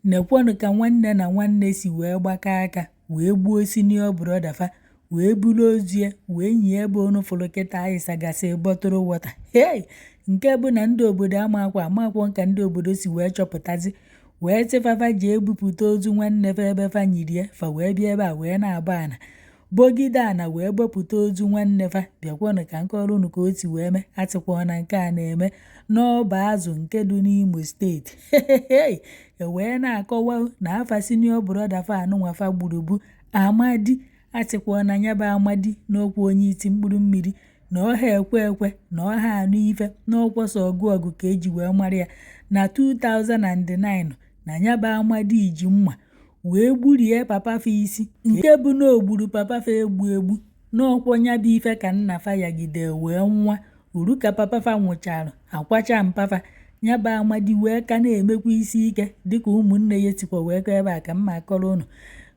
Nekwanụ ka nwanne na nwanne si wee gbakọ aka wee gbuo senior brother fa, wee buru ozu ya wee nyie ebe unu fụrụ kịta ayịsagasị bottle water. Hei! Nke bụ na ndị obodo amakwa amakwọ ka ndị obodo si wee chọpụtazi, wee sị fa fa jee bupụta ozu nwanne fa ebe fa nyiri ya. Fa wee bịa ebe a wee na-abọ ana, bọgide ana wee bọpụta ozu nwanne fa. Bịakwanụ ka m kọọrọ unu ka o si wee mee. A sịkwa na nke a na-eme n'ọba azụ nke dị n'Imo Steeti. Hei! E wee na-akọwa na afa senior brother fa anụnwa fa gburu bụ Amadi. A sịkwa na ya bụ Amadi n'okwu onye isi mkpụrụ mmiri, na ọha ekwe ekwe, na ọha anụ ife, n'ọkwọ sọ ọgụ ọgụ ka eji wee mara ya. Na 2009 na ya bụ Amadi ji mma wee gburie papa fa isi, nke bụ na o gburu papa fa egbu egbu. N'ọkwọ ya bụ ife ka nna fa yagide wee nwa uru. Ka papa fa nwụchara, akwacha mpafa, ya bụ Amadi wee ka na-emekwa isi ike, dịka ụmụnne ya sikwa wee kọọ ebe a ka mma akọrọ unu.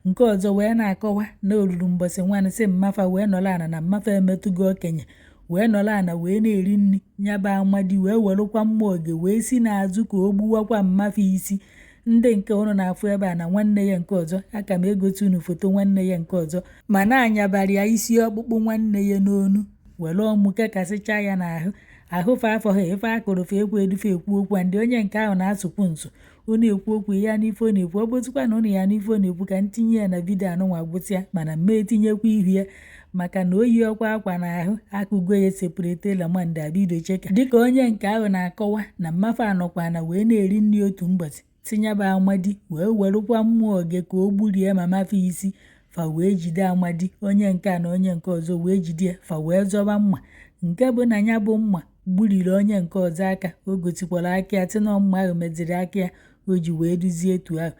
Nke ọzọ wee na-akọwa na oruru mbọsị nwanne sị mmafa wee nọrọ ana, na mmafa emetụgo okenye, wee nọrọ ana wee na-eri nri. Ya bụ Amadi wee werụkwa mma oge wee si n'azụ ka o gbuwakwa mmafa isi. Ndị nke unu na-afụ ebe a na nwanne ya nke ọzọ, aka m egosi unu foto nwanne ya nke ọzọ, ma na-anyabara ya isi ọkpụkpụ nwanne ya n'onu, were ọmụ kekasịcha ya n'ahụ ahụ. Fa afọ ha ife akụrụ fa ekwu edufe ekwu okwu a. Ndị onye nke ahụ na-asụkwu nsu, ọ na-ekwu okwu ya n'ife ọ na-ekwu. Ọ bụzikwa na ụnụ ya n'ife ọ na-ekwu ka ntinye ya na video anụnwa gwụsịa, mana mma etinyekwa ihu ya maka na oyi ọkwa akwa n'ahụ akụgo ya separate lamanda abido cheka. Dịka onye nke ahụ na-akọwa na mmafe anọkwa na wee na-eri nri otu mbọchị, tinyeba Amadi wee werụkwa mmụọ oge ka o gburie mama fa isi. Fa wee jide Amadi, onye nke a na onye nke ọzọ, wee jide ya. Fa wee zọba mma, nke bụ na ya bụ mma gburiri onye nke ọzọ aka. O gosikwara aka ya, sị na mma ahụ meziri aka ya o ji wee duzie etu ahụ.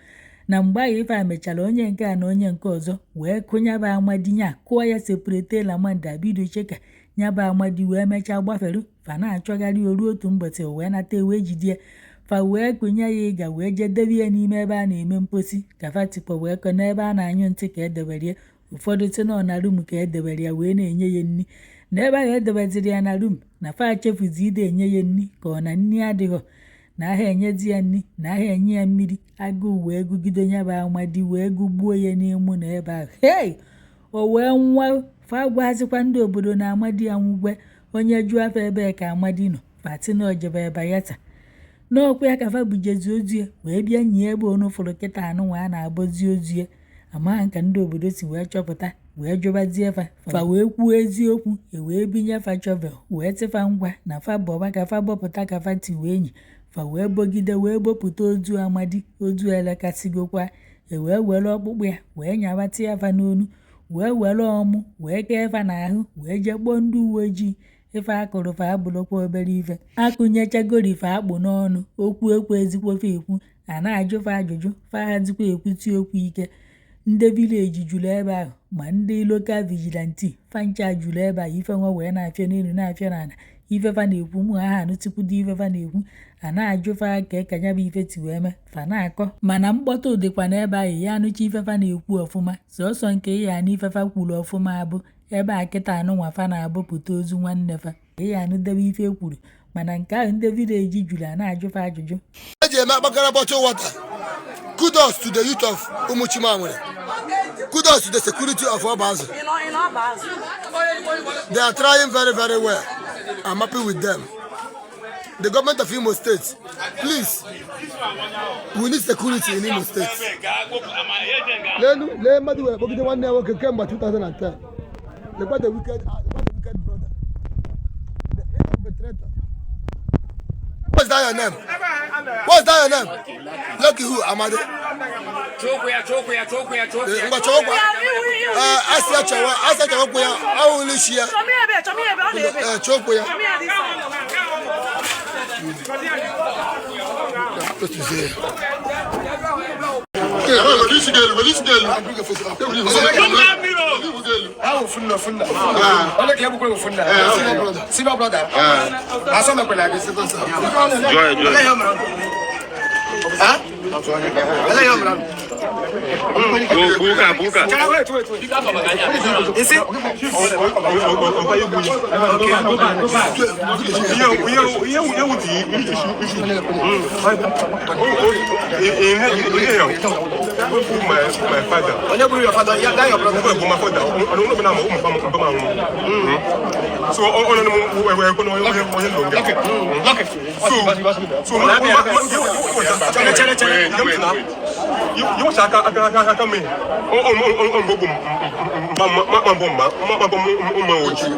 Na mgbe ahụ ife a mechara, onye nke a na onye nke ọzọ wee kụnyaba Amadi nya kụọ ya separate lamanda bido cheka. Ya bụ Amadi wee mechaa gbaferu. Fa na-achọgharị oru otu mbọchị wee nata, wee jide ya. Fa wee kụnye ya ịga, wee jee debe ya n'ime ebe a na-eme mposi, ka fa tikwa wee kọ n'ebe a na-anyụ ntị ka edebere ya. Ụfọdụ sị na ọ na room ka edebere ya wee na-enye ya nri. Na ebe ahụ edebeziri ya na room, na fa chefuzi ide enye ya nri, ka ọ na nri adịghọ, na aha enyezi ya nri, na aha enye ya mmiri. Agụụ wee gụgide ya bụ Amadi, wee gụgbuo ya n'ịmụ na ebe ahụ. Hei! O wee nwa. Fa gwazikwa ndị obodo na Amadi anwụgwe. Onye jụọ afọ ebe ka Amadi nọ, fati na ojebe Bayelsa. N'ọkwa ya ka fa bujezi ozu ya wee bịa nyie ebe onu fụrụ kịta anụnwa a na-abọzi ozu ya. Amaghị ka ndị obodo si wee chọpụta, wee jụbazie fa, fa wee kwuo eziokwu. E wee binye fa shovel, wee sị fa ngwa, na fa bọba ka fa bọpụta ka fa ti wee nyi. Fa wee bọgide wee bọpụta ozu Amadi. Ozu elekasịgokwa. E wee were ọkpụkpụ ya wee nyawatị ya fa n'onu, wee were ọmụ wee kee fa n'ahụ, wee jee kpọọ ndị uwe ojii. Ife akụrụ fa abụrụkwa obere ife. Akụnyechagori fa akpụ n'ọnụ, okwu ekwe ezikwo fa ekwu. A na-ajụ fa ajụjụ, fa hazikwa ekwusi okwu ike. Ndị village juru ebe ahụ, ma ndị local vigilante, fa ncha juru ebe ahụ. Ife nwa wee na-afịa n'elu, na-afịa n'ala. Ife fa na-ekwu, mụ ha anụtikwudo ife fa na-ekwu. A na-ajụ fa ka ka ya bụ ife si wee mee, fa na-akọ, mana mkpọtụ dịkwa n'ebe ahụ. Ya anụcha ife fa na-ekwu ọfụma, sọsọ nke ya anụ ife fa kwuru ọfụma bụ ebe a kịta anụnwa fa na-abọpụta ozu nwanne fa, ya anụdebe ife ekwuru. Mana nke ahụ, ndị village juru, a na-ajụ fa ajụjụ. Eji eme akpakara bottle water. Kudos to the youth of Umuchimanwere. Kudos to the security of Obazu. They are trying very, very well. I'm happy with them. The government of Imo State, please, we need security in Imo State. Lelu lee mmadụ were kpọgide nwanne ya nwoke kemgbe 2010. Lekwa the wicked, lekwa the wicked brother, the evil perpetrator. What's that your name? What's that your name? Lucky who? Amadi. Ngwa chọwa. Ee, asị ya chọwa, asị ya chọwa ya, ahụhụ isi ya. Ee, chọkwa ya. Otuzie. Awo funna funna. Ole ke bukwe funna. Senior brother. Asa me kwela gị. Joy, joy. Ha? Ele ya ọbụla. Buka, buka. Chere, wait, wait, wait. Isi? My father. Onye gburu your father, ya that your brother. My father. I don't know So so Chere, chere, chere. You watch aka aka aka aka me. O o ma ma ma ma ma ma oji.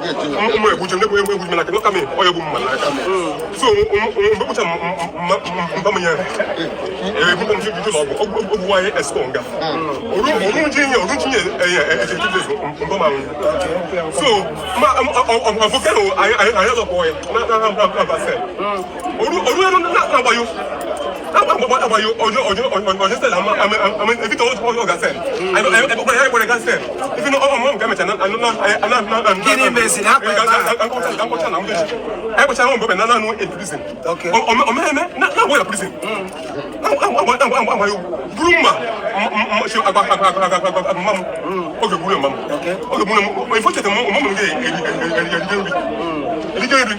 Ma ebuju ne ebuju na ka me o ebu ma na. So o mgbe ma ma ma ya. E bu ko ju lo o bu wa esco nga. Oru oru ji yin oru ji yin e e e ma ma. So ma o vocal ay ay lo ko na na na na ba se. Oru oru na na ba yo. Abayo ojo ojo ojo sẹ la ama ebi tọwọ tọwọ ọga sẹ ayi bọrẹ ga sẹ ifi na ọmọ ọmọ gẹmẹtẹ na na na na. Gịnị meziri hapụ ebe a? Nkọcha na mbụ ayi bọcha ahụ bọbẹ na na in prison. Ọmọ ẹmẹ na na bọ ya prison. Na na na abayo buru mma ṣe agba agba agba agba agba mma mu oge buru mma mu oge buru mu ifo tete mu ọmọ mu nge eri eri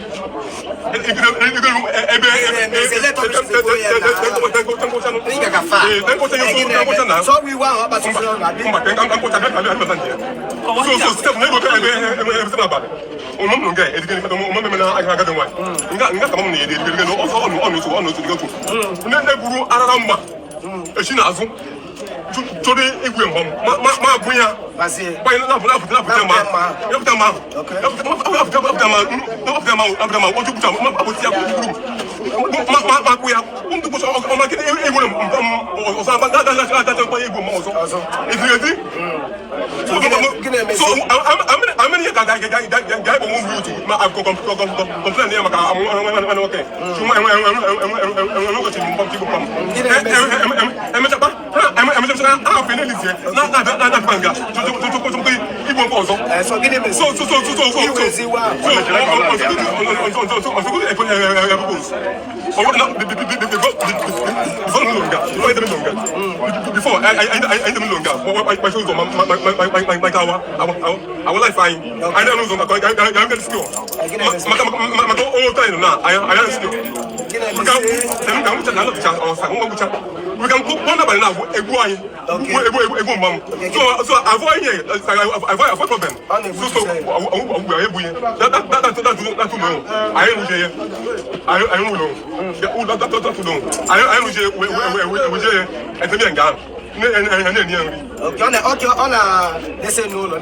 Before I didn't know my life I don't know I'm getting skill. We can go one by now. So avoid avoid problem. So Okay, on a laissé nous là.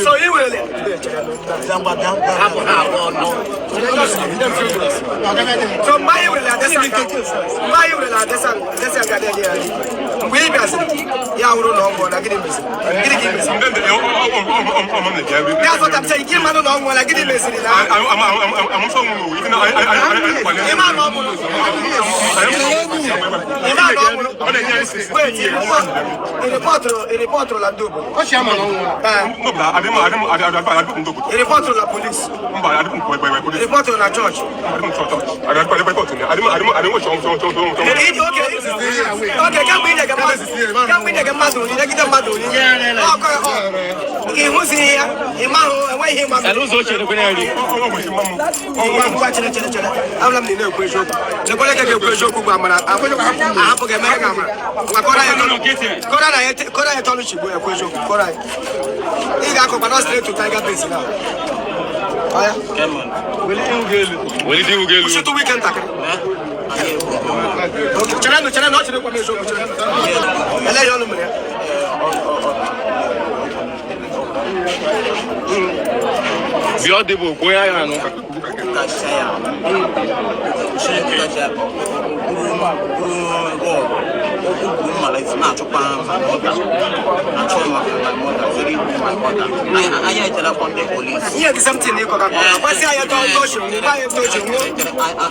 So you will. So my will That's what I'm saying. Give man no one like Report la police. Report la church. Okay, can we get Kụkacha ya, kụkacha ya, buru buru rod, o buru mma like na-achọkwa my mother, na-achọ maka my mother, very my mother. Anyị echelekwa ndị polisi. Ihe the same thing ịkọ ka gbasịa ya, tọọ tọọ, gwa ya tọọ.